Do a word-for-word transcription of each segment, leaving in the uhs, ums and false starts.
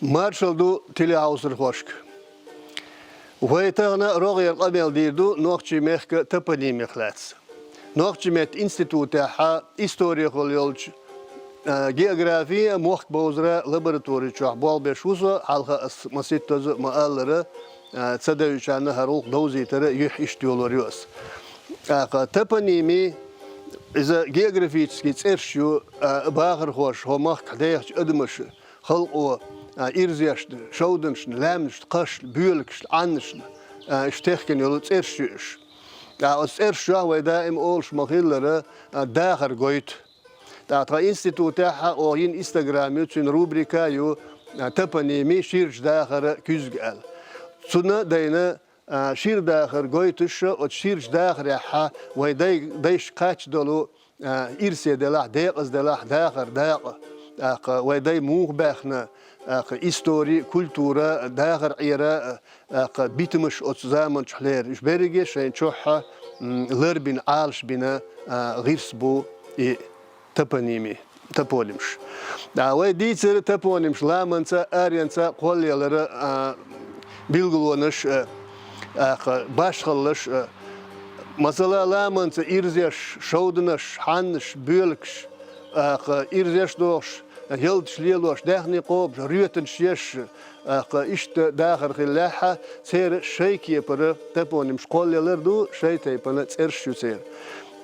Маршал ду телехьовсархошка. Вай тахана рогӀера къамел дийр ду нохчийн мехка топонимех лаьцна. Нохчийн меттан институтехь исторехула йолчу, а, географи а, мохк бовзара лаборатори чохь болх беш ву со, хьалха ас ма ситтаза а, ма аллара, а, ца девзачарна хӀара гӀуллакх довзийтара юьхь иштта йолор ю ас. ТӀаккха топоними, иза географический цӀераш ю, а, бахархоша хӀо махкахь дехачу адамаша, халкъо, а, ирзешна, шовданашна, лаьмнашна, кхашна, боьлакашна, Ӏаннашна, а, иштта техкина йолу цӀераш ю уьш. ТӀаккха оцу цӀераш чохь вай даим олуш ма-хиллара, а, дахар гойту. ТӀаккха тхан институтехь а оха йина Instagram ю, цуьнан рубрика ю, а, топоними ширачу дахаран куьзга аьлла. Цунна а дайна, а, шира дахар гойтуш, оцу ширачу дахарехь а вай дай-, дайшка кхаччалц долу, а, ирсе делахь, декъаза делахь, дахар дакъа, тӀаккха вай дай муха баьхна, тӀаккха истори, культура, дахар Ӏера, тӀаккха битамаш оцу заманчохь лерина. Уьш берриге шайн чохь, м, лар бина, Ӏалаш бина, а, гӀирс бу и топоними, топонимаш. А, вай дийцира топонимаш ламанца, аренца кхоллаялара, а, билгалонаш, а, тӀаккха башхаллаш, а, масала, ламанца ирзеш, шовданаш, хьаннаш, боьлакаш, тӀаккха ирзеш дохуш, ялташ лелош, даьхни кхобуш, роьтанаш еш, тӀаккха иштта дахар хиллехь а, церан шайн кепара топонимаш кхоллаялар ду, шайн тайпана цӀераш ю церан.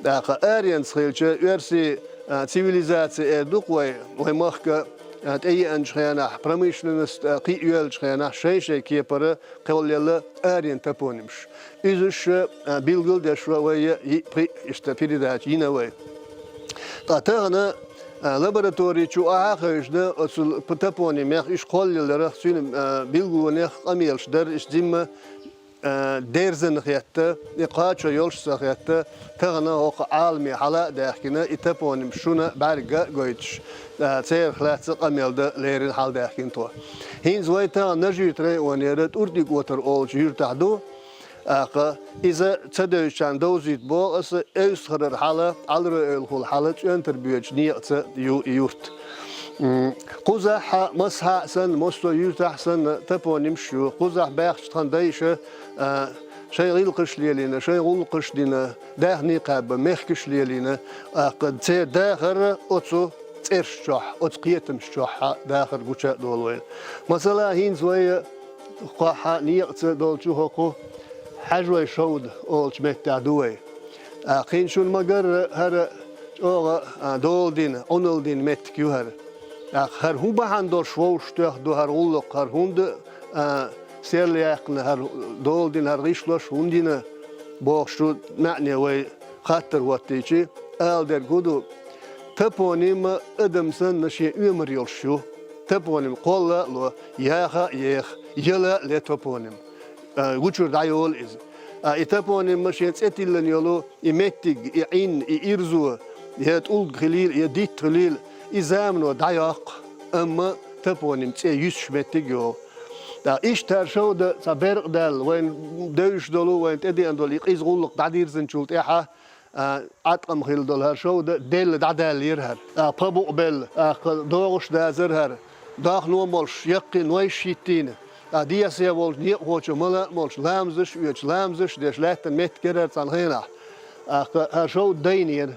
ТӀаккха аренца хилча, оьрсийн, а, цивилизаци эр ду-кх вай, вай махка, а, тӀееанчу хенахь, промышленность, а, кхиъ йоьллачу хенахь, шайн-шайн кепара кхоллаелла аренан топонимаш. Иза уьш, а, билгал а деш вай, йиъ-пхиъ иштта передача йина вай. Ткъа тахана, а, лаборатори чу ахьа а хевшина, оцу п-, топонимех уьш кхоллаяларах, цуьнан, а, билгалонех къамелаш дара, иштта зимма, а, дерзана хетта, и кхачо йолуш ца хетта, тахана хӀокху Ӏаламе хьала а даьхкина, и топонимаш шуна бӀаьрга а гойтуш, а, церах лаьцна къамел дан леррина хьаладаьхкина тхо. ХӀинца вай тахана Нажи-Юьртан районера ТӀуртӀиг-Отар олучу юьртахь ду, тӀаккха иза ца девзачарна довзийта боху аса, Эвсхарара хьала, Ӏаларой-Эвлахула хьала, цӀоьнтара боьдучу некъаца ю и юрт. М, кхузахь а, масхьа а санна, массо а юьртахь а санна, топонимаш ю. Кхузахь баьхча тхан дайша, а, шайн гӀиллакхаш лелийна, шайн гӀуллакхаш дина, даьхни кхаьбна, мехкаш лелийна, тӀаккха церан дахар оцу цӀераш чохь, оцу кхетамаш чохь а дахар гуча а долу вайна. Масала, хӀинца вай кхохь некъаца долчу хӀокху Хьаьжой-Шовда олучу меттехь ду вай. ТӀаккха хӀинца шуна ма-гарра, хӀара чӀогӀа, а, дола дина, Ӏуналла дина меттиг ю хӀара. ТӀаккха хӀара хӀун бахьана долуш вовшахтоьхна ду хӀара гӀуллакх, хӀара хӀунда, а, сел яьккхина, хӀара дола дина, хӀара гӀишлош хӀунда йина бохуш ду маьӀне вай хаттар хӀоттийчи, ала дерг хӀун ду? Топоним адам санна шен оьмар йолуш ю. Топоним кхолла а ло, яха а еха, яла а ле топоним. А, гучура дӀайолу иза. А, и топоним шен цӀе тиллина йолу и меттиг, и Ӏин, и ирзо, я тӀулг хилийла, я дитт хилийла, и замано дӀайоккху, амма топоним цӀе юьсуш меттиг йогӀу. ТӀаккха иштта хӀара Шовда цхьа беркъа даьлла, вайна девзаш долу, вайна тӀедеана долу и къиза гӀуллакх дӀадирзинчул тӀаьхьа, а, Ӏаткъам хилла долу хӀара Шовда делла дӀадаьллера хӀара. А, пха букъ белла, а, кха догӀуш дазара хӀара. Дохно а молуш, яккхий нойш хӀиттийна. А, дехьа-сехьа волчу некъахочо мала а молуш, ламазаш а оьцуш, ламазаш а деш лаьттина меттиг яра хӀара цхьана хенахь. А, кха хӀара Шовда дайнера.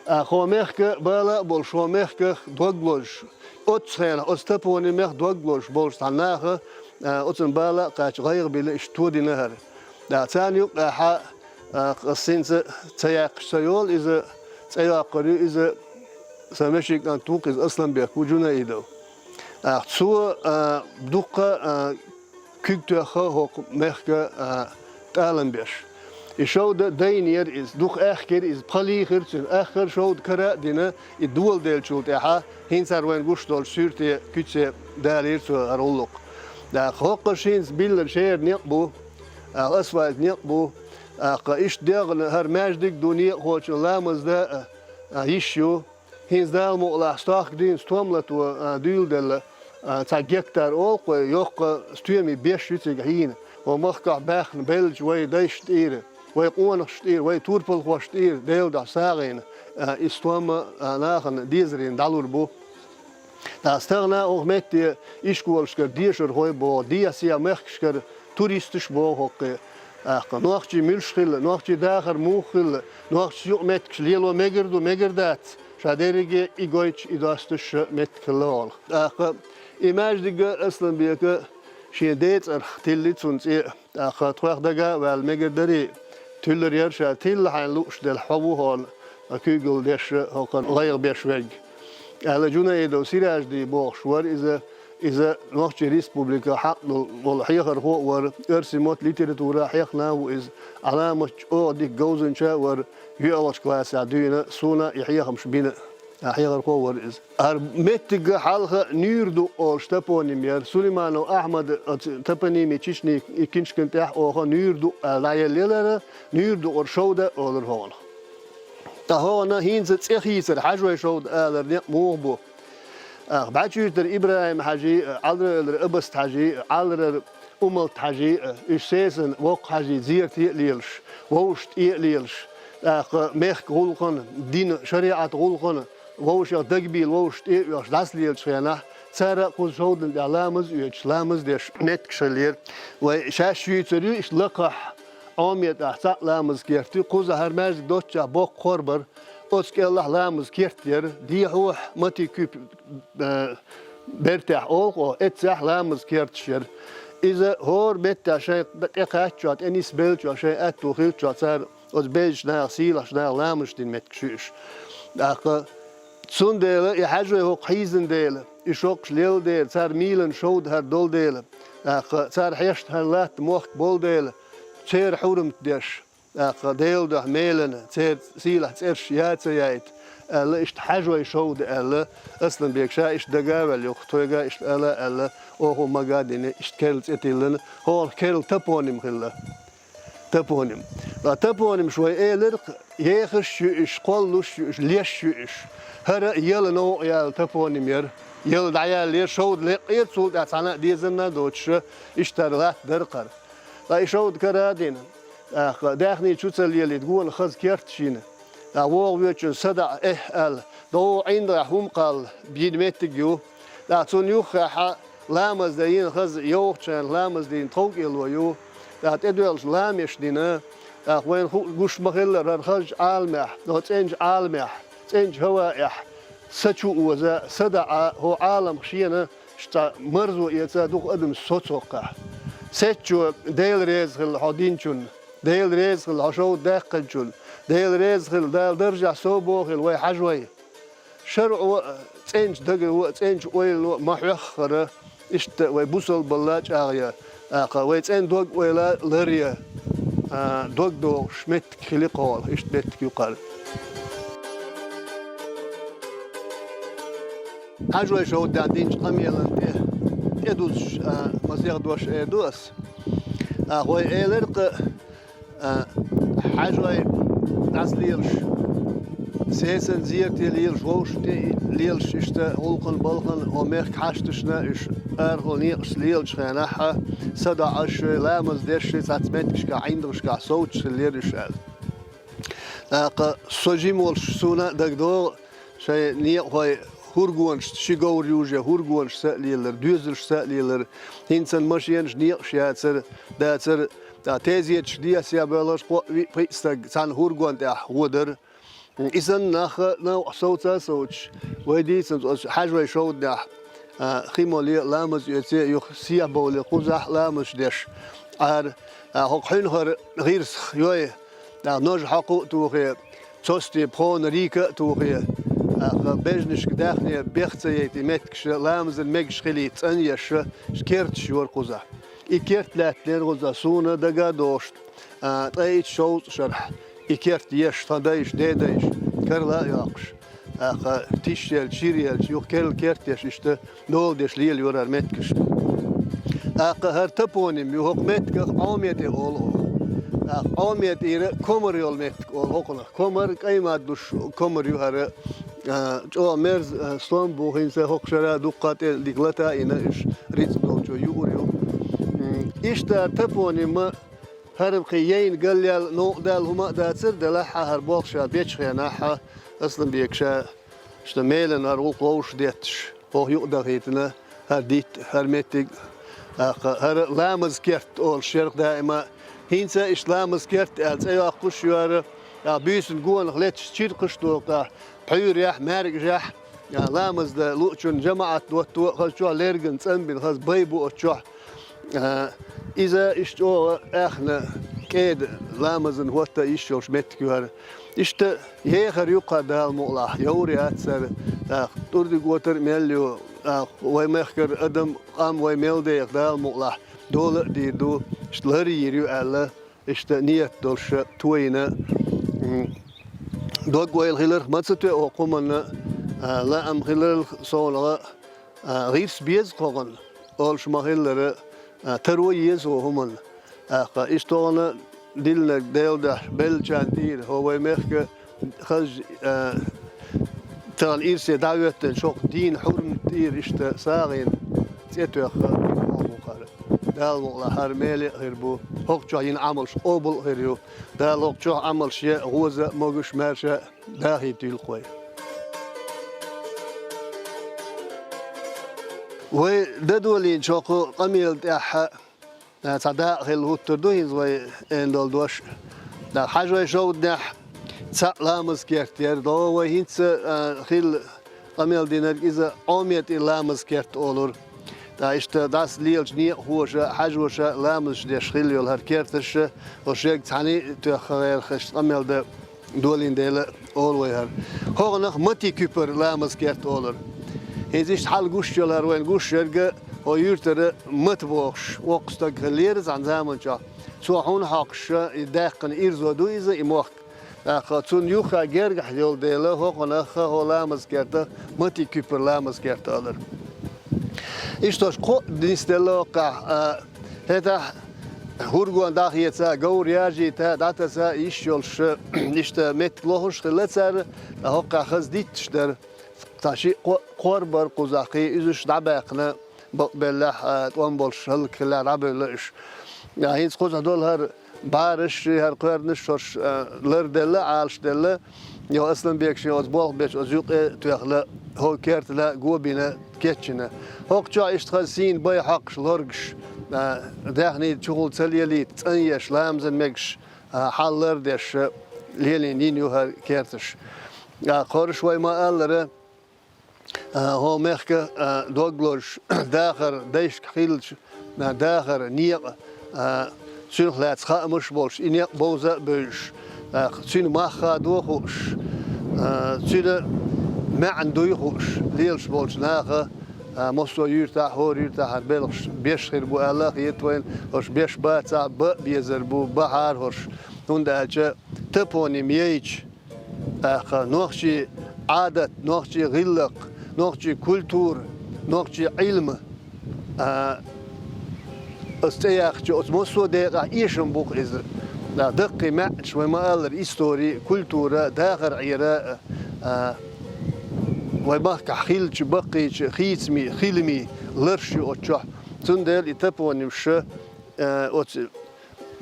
А, хӀо мехка бала а болуш, хӀо мехках дог лозуш, оццу хенахь, оцу топонимех дог лозуш болуш цхьана наха, а, оцунна бала а кхаьчча, гӀайгӀа бина, иштта тодина хӀара. ТӀаккха царна юкъахь, а, ас хӀинца ца яьккхича ца йолу иза, цӀе йоккхур ю иза, сан вешин кӀант ву-кх иза, Асланбек ву Джунаидов. ТӀаккха цо, а, дуккха, а, куьг тоьхна хӀокху мехка, а, тӀалам беш. И Шовда дайнера иза, дукха аьхкира иза, пха лийхира цуьнан, аххар Шовда кара а дина, и доладеллачул тӀаьхьа, хӀинца хӀара вайна гуш долчу суьрте куьце далийра цо хӀара гӀуллакх. ТӀаккха хӀокху шинца биллина шера некъ бу, а, асфальт некъ бу, тӀаккха иштта дегӀана хӀара маьждиг а ду, некъахочун ламаз дан а, а, йиш ю. ХӀинца Дала мукъалахь стохка дийна стом лато, а, дуьйладелла, а, цхьа гектар олу-кх вай, йоккха стоьмийн беш ю цига хьийна. ХӀо махкахь баьхна беллачу вай дайшна тӀера, вай къонахашна тӀера, вай турпалхошна тӀера, Делан дуьхьа сагӀина, а, и стом а, а, нахана дезарина дӀалур бу. ТӀаккха стагана оха метте ишколашкара дешархой боху, дехьа-сехьа мехкашкара туристаш боху хӀокхе. ТӀаккха нохчий муьлш хилла, нохчий дахар муха хилла, нохчаша юкъаметтигаш лело мегар ду, мегар дац, ша дерриге и гойтуш, и достуш меттиг хилла хьалха. ТӀаккха и маьждиг а Асланбека шен ден цӀарах тилли цунна цӀе а. ТӀаккха тхох дага а ваьлла мегар дарий, туьллур яра ша, тилла хьайна лууш делахь хьо ву хьуна куьйгалла деш, хӀокхунна гӀайгӀа беш верг, аьлла, Джунаидов Сиражди бохуш вара иза. Иза Нохчийн Республика хьакъ долу хьехархо а вара, оьрсийн мотт, литература хьехна а ву иза, Ӏаламат чӀогӀа дика говзанча а вара, йоьалгӀачу классехь дуьйна, суна и хьехамаш бина. А хьехархо а вара иза. ХӀара меттигга хьалха Нуьйр-Дукъ олуш топоним яра. Сулейманов Ахьмада оцу топонимия Чечни и киншкан тӀехь оха Нуьйр-Дукъ аьлла дӀаеллера, Нуьйр-Дукъара Шовда а олура хӀокхунах. Ткъа хӀокхунна хӀинца цӀе хийцар Хьажой Шовда алар некъ муха бу? ТӀаккха БӀачуьйтара ИбрахӀим-Хьажи а, Ӏалара-Эвлара Абаст-Хьажи а, Ӏаларара Умалт-Хьажи а, уьш сесана воккха хьажий зерате а лелаш, вовшашна тӀе а лелаш, тӀаккха мехкан гӀуллакхана, динан, шариӀатан гӀуллакхана вовшех дагабийла, вовшашна тӀе а оьхуш дӀасалелачу хенахь, цара а кхуза Шовдан тӀехь ламаз а оьцуш, ламаз а деш меттигаш хиллера. Вай шаьш шуьйцур ю, иштта лакхахь Ӏометтахь цхьаъ ламаз керт ю, кхузахь хӀара маьждиг доццушехь боккха хор бара, оцу кӀелахь ламаз керт яра, дехьахь Мати-Куьпа, э, бертехь олу-кх оха, эццехь ламаз керташ яра. Иза хӀора меттехь шайн тӀекхаьччохь, тӀенисбеллачохь, шайн аьтто хиллачохь цара оцу безачу наха, сийлахьчу наха ламазаш дина меттигаш ю уьш. ТӀаккха цундела и Хьажой хӀокху хьийзина дела, и шоккхуш лелла дела, цара мийланна Шовда хӀара долу дела, тӀаккха цара хьешна хӀара латта мохк болу дела, церан хьурамт деш, тӀаккха Делан дуьхьа мелана, церан сийлахь цӀераш яй ца яйта, аьлла, иштта Хьажой Шовда аьлла, Асланбека ша иштта дага а ваьлла, юха тхоьга а иштта ала а аьлла, оха мага а дина, иштта керла цӀе тиллина, хӀокхунах керла топоним хилла. Топоним. Ткъа топонимаш вай элира-кх, ехаш ю уьш, кхоллуш ю уьш, леш ю уьш. ХӀара а яла новкъа яьлла топоним яра. Яла дӀаяьллера Шовда лекъера, цул тӀаьхьа цхьана а дезарна а доцуша, иштта хӀара латта дара-кх хӀара. Ткъа и Шовда кара а дина, тӀаккха даьхни чу ца лелийта, гонах хаза керташ йина. ТӀаккха вогӀу воьдучунна садаӀа, эхь аьлла, догӀу ӀиндагӀехь хӀума кхалла йина меттиг ю. ТӀаккха цунна юххехь ламаз дан йина хаза, йовхачу хенахь ламаз дина тховкӀело ю. ТӀаккха тӀедоьлхуш ламеш дина. ТӀаккха вайна ху-, гуш ма-хиллара, хӀара хазачу Ӏаламехь, хӀокху цӀеначу Ӏаламехь, цӀеначу хӀаваэхь са чу оза, садаӀа, хӀокху Ӏаламах шена цхьа марзо эца дукха адамаш соцу хӀокхахь. Сецчо, Дела реза хилла хьо динчунна, Дела реза хилла хьо Шовда даьккхинчунна, Дела реза хилла, Дала даржехь совбохийла вай Хьажой. ШарӀо а, цӀеначу дагаро а, цӀеначу ойлано а ма хьоьххара, иштта вай бусалбалла а чӀагӀъян, тӀаккха вай цӀена дог-ойла а ларъян, а, дог догӀуш меттиг хили кхолла, иштта меттиг ю кхара. Хьажой Шовда динчу къамелан тӀе, тӀедузуш, а, масех дош эр ду ас. А, вай элира-кх, а, Хьажой дӀасалелаш, сесана зерате лелаш, вовшашна тӀе лелаш, иштта гӀуллакхана, балхана, хӀокху мехкан хьашташна уьш арахула некъашца лелачу хенахь, садаӀаш, ламаз деш, цхьацца меттигашкахь, ӀиндагӀашкахь совцуш хиллера уьш аьлла. ТӀаккха со жима волуш суна а дагадогӀу, шайн некъахой хӀургонашца, ши говр юже хӀургонашца а лелара, доьзалшца а лелара, хӀинца санна машенаш, некъаш яцара, дацара, тӀаккха тезеташка дехьа-сехьа боьлхуш кхоъ, виъ, пхиъ стаг цхьана хӀургон тӀехь гӀо дара. И санна нах а новкъахь совца а совцуш, вай дийцинчу оцу Хьажой Шовданехь, а, хи моле, ламаз оьце, юха сехьабовле, кхузахь а ламазаш деш Ӏара, а, хӀокху хьуьнхара гӀирсах йой, а, ножа хьокху а тухе, цосте пхона рийка а тухе, а, бежнашка даьхне бех ца яйта, и меттигаш ламазан мегаш хилийта цӀанъеш, керташ йора кхузахь. И керт лаьттинера кхузахь, суна дага а догӀуш, а, ткъе итт-шовзткъа шарахь. И керт еш, тхан дайша, дедайша карла а йоккхуш, тӀаккха тишъелча, чиръелча, юха керла керт еш, иштта дола деш лелайора хӀара меттигаш. ТӀаккха хӀара топоним ю, хӀокху меттигах Ӏоме тӀе олу оха. ТӀаккха Ӏоме тӀера комар йолу меттиг олу хӀокхунах. Комар, кӀайн мадда луш комар ю хӀара, а, чӀогӀа мерза, а, стом бу, хӀинца хӀокху шарахь дуккха а тӀе дика лата а йина, уьш рицкъ долчо юур ю. М, иштта топоним ХӀара кхин яйна галъяьлла, новкъа даьлла хӀума а дацара, делахь а хӀара болх ша бечу хенахь а, Асланбека ша, шна мелан хӀара гӀуллакх вовшах детташ, Оха юкъадахийтина хӀара дитт, хӀара меттиг, тӀаккха хӀара ламаз керт олуш яра даима. ХӀинца иштта ламаз керт аьлла цӀе йоккхуш йора, тӀаккха буьйсанна гонах летташ чиркхаш а долу тӀаккха, пхьуьйрехь, маьркӀажехь, а, ламаз дан луучун жамаӀат дотто а, хаза чохь лерган цӀанбина хаза бай бу оцу чохь. А, иза иштта чӀогӀа аьхна кӀеда ламазан хӀотта йиш йолуш меттиг ю хӀара. Иштта ехар ю кхара Дала мукъалахь, йовр яц хӀара, тӀаккха тӀурдиг отар а мел ю, тӀаккха вай мехкара адам, къам вай мел деха Дала мукъалахь, дола а дийр ду, иштта лар йийр ю аьлла, иштта ният долуш тойина, м, дог-ойла хиларх ма ца тоьа хӀокху хӀуманна, а, лаам хиларх совнагӀа, а, гӀирс беза кхогӀан, олуш ма-хиллара, а, таро еза хӀокху хӀуманна. ТӀаккха иштта тхуна диллинарг Делан дуьхьа беллачарна тӀера, хӀо вай мехка хаза, а, тахана ирсе дӀахӀоьттина шоккха дийна хьурмат тӀера иштта сагӀина цӀе тоьхна хӀокху хӀара. Дала мукъалахь хӀара меле а хир бу, хӀокху чохь йина Ӏамалш къобал а хир ю. Дала хӀокху чохь Ӏамалш ян гӀоза а, могуш а, маьрша а дахийтийла-кх вай. Вай дан долийначу хӀокху къамела тӀехь а, цхьа дакъа хилла хӀуттур ду хӀинца вай эн долу дош. ТӀаккха хьажой шовданехь цхьаъ ламаз керт яра, догӀу вай хӀинца, а, хилла къамел динарг иза Ӏометтан ламаз керт олура. ТӀаккха иштта дӀаса лелачу некъахоша, хьажоша ламазаш деш хилла йолу хӀара керташ, оцу шега цхьаьна а тоьхна гӀерта иштта къамел дан долийна дела олу вай хӀара. ХӀокхунах Мати куьпара ламаз керт олура. ХӀинца иштта хьала гуш йолу хӀара вайна гуш ерг, хӀо юьртара Мата бохуш, воккха стаг хиллера цхьана заманчохь. Цо хьуна хьокхуш, и даьккхина ирзо ду иза, и мохк. ТӀаккха цунна юххе гергахь йолу дела, хӀокхунах хӀо ламаз керта, Мати куьпара ламаз керта олура. Иштта оцу кхоъ нисделла хӀокхахь, а, хӀетахь хӀургон дӀахеца, говр яжийта, дӀатаса йиш йолуш, иштта меттиг лохуш хилла цара, ткъа хӀокхахь хаза дитташ дара. Цхьа шиъ кхо-, кхор бара кхузахь кхин, уьзуш дӀабаьккхина, бакъбеллехь, а, тӀом болуш хӀаллакьхилла дӀабевлла уьш. А, хӀинца кхузахь долу хӀара бӀараш, хӀара кхоьрнаш хӀорш, а, ларделла, Ӏалашделла, йо, Асланбека шен оцу болх бечу оцу юкъе а тоьхна, хӀо кертана го бина, кечйина. ХӀокху чохь иштта хаза сийна бай хьокхуш лоргаш, а, даьхний чухула ца лелийта, цӀанъеш, ламазан мегаш, а, хьал лардеш, лелийна йина ю хӀара керташ. А, кхораш вай ма-аллара, а, хӀо мехка, а, дог лозуш, дахар дайшка хиллачу, а, дахар некъа, а, цуьнах лаьцна хаамаш а болуш, и некъ бовза а бевзаш, а, цуьнан мах хадо а хууш, а, цуьнан маьӀна дуй а хууш, лелаш болчу наха, а, массо а юьртахь, хӀора юьртахь хӀара белхаш беш хир бу аьлла а хета вайна, хӀорш беш бацахь а, бан а безар бу, бахьара хӀорш, хӀунда аьлча топоним яйча, тӀаккха нохчийн Ӏадат, нохчийн гӀиллакх, нохчийн культура, нохчийн Ӏилма, а, аса цӀе яьккхича, оцу массо а декъехь эшам бу-кх иза. Да, даккхий маьӀнаш вай ма-аллара, истори, культура, дахар Ӏера, а, вай махкахь хиллачу баккхийчу хийцамийн, хиламийн ларш ю оцу чохь. Цундела и топонимаш, а, оцу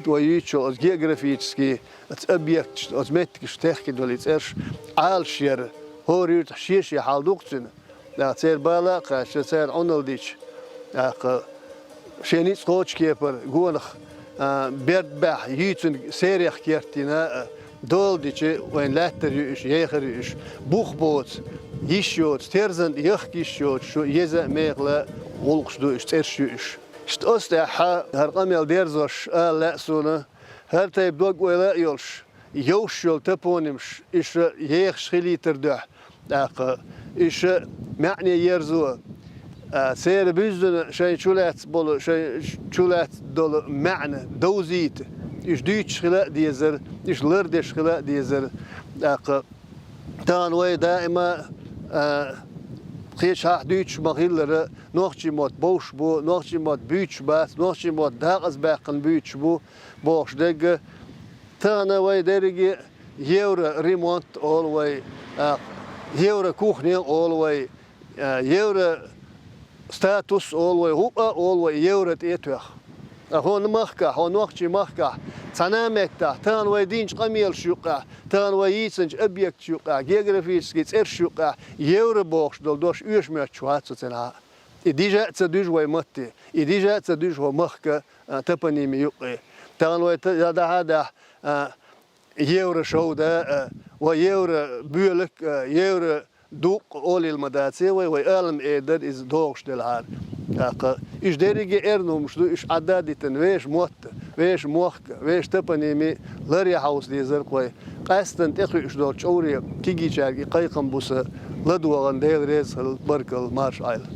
вай юьйцучу оцу географический оцу объекташна, оцу меттигашна техкина долу и цӀераш Ӏалашъяр, хӀора юьртахь шен-шен хьал ду-кх цуьнан. ТӀаккха церан бала а кхаьчна, церан Ӏуналла дича, тӀаккха шен ницкъ кхочу кепара гонах, а, берд баьхьа, юьйцунна серех кертина, а, дола дича, вайна лаьттар ю уьш, ехар ю уьш, бух боцу, йиш йоцу, терзан яхка йиш йоцу, шу еза а, мехала а гӀуллакхаш ду уьш, цӀераш ю уьш. Иштта оцу тӀехь хӀара къамел дерзош ала лаьа суна, хӀара тайпа дог-ойла а йолуш, йовш йолу топонимаш, иша ехаш хилийтар дуьхьа, тӀаккха иша маьӀне ерзо, а, церан буьззина шайн чулаьцна болу, шайн чулаьцна долу маьӀна довзийта, иша дуьйцуш хила а дезара, иша лардеш хила а дезара, тӀаккха тахана вай даима, а, кхечахьа дуьйцуш ма-хиллара, нохчийн мотт бовш бу, нохчийн мотт буьйцуш бац, нохчийн мотт дакъазбаьккхина буьйцуш бу, бохуш дерг. Тахана вай дерриге евроремонт олу вай, а, еврокухня олу вай, а, евростатус олу вай, хӀуъа олу вай евро тӀе а тоьхна. Хьона махкахь, хьо нохчийн махкахь, цхьана а меттехь, тахана вай динчу къамелаш юккъехь, тахана вай йийцинчу объекташ юккъехь, географический цӀераш юккъехь, евро бохуш долу дош оьшуш моьттуш вац со цхьанхьа а. И дижа а ца дуьжу вай матте, и дижа а ца дуьжу хӀо махка, а, топоними юккъе. Тахана вай та-, дӀа-, дӀа-, дӀа-, а, евро шовда а, ва евро боьлак а, евро дукъ олийла ма даций вай, вай алам эр дара иза догӀуш делахьара. ТӀаккха уьш дерриге а эрна хӀумаш ду, уьш Ӏадда а дитина, вешан мотт, вешан мохк, вешан топоними лар ян хьовса дезарг вай. Къаьсттина тӀекхуьуш долчу чӀовре кегийчаьрга и кхайкхам бу сан ладогӀарна. Дела реза хуьлда, баркалла, марша Ӏойла.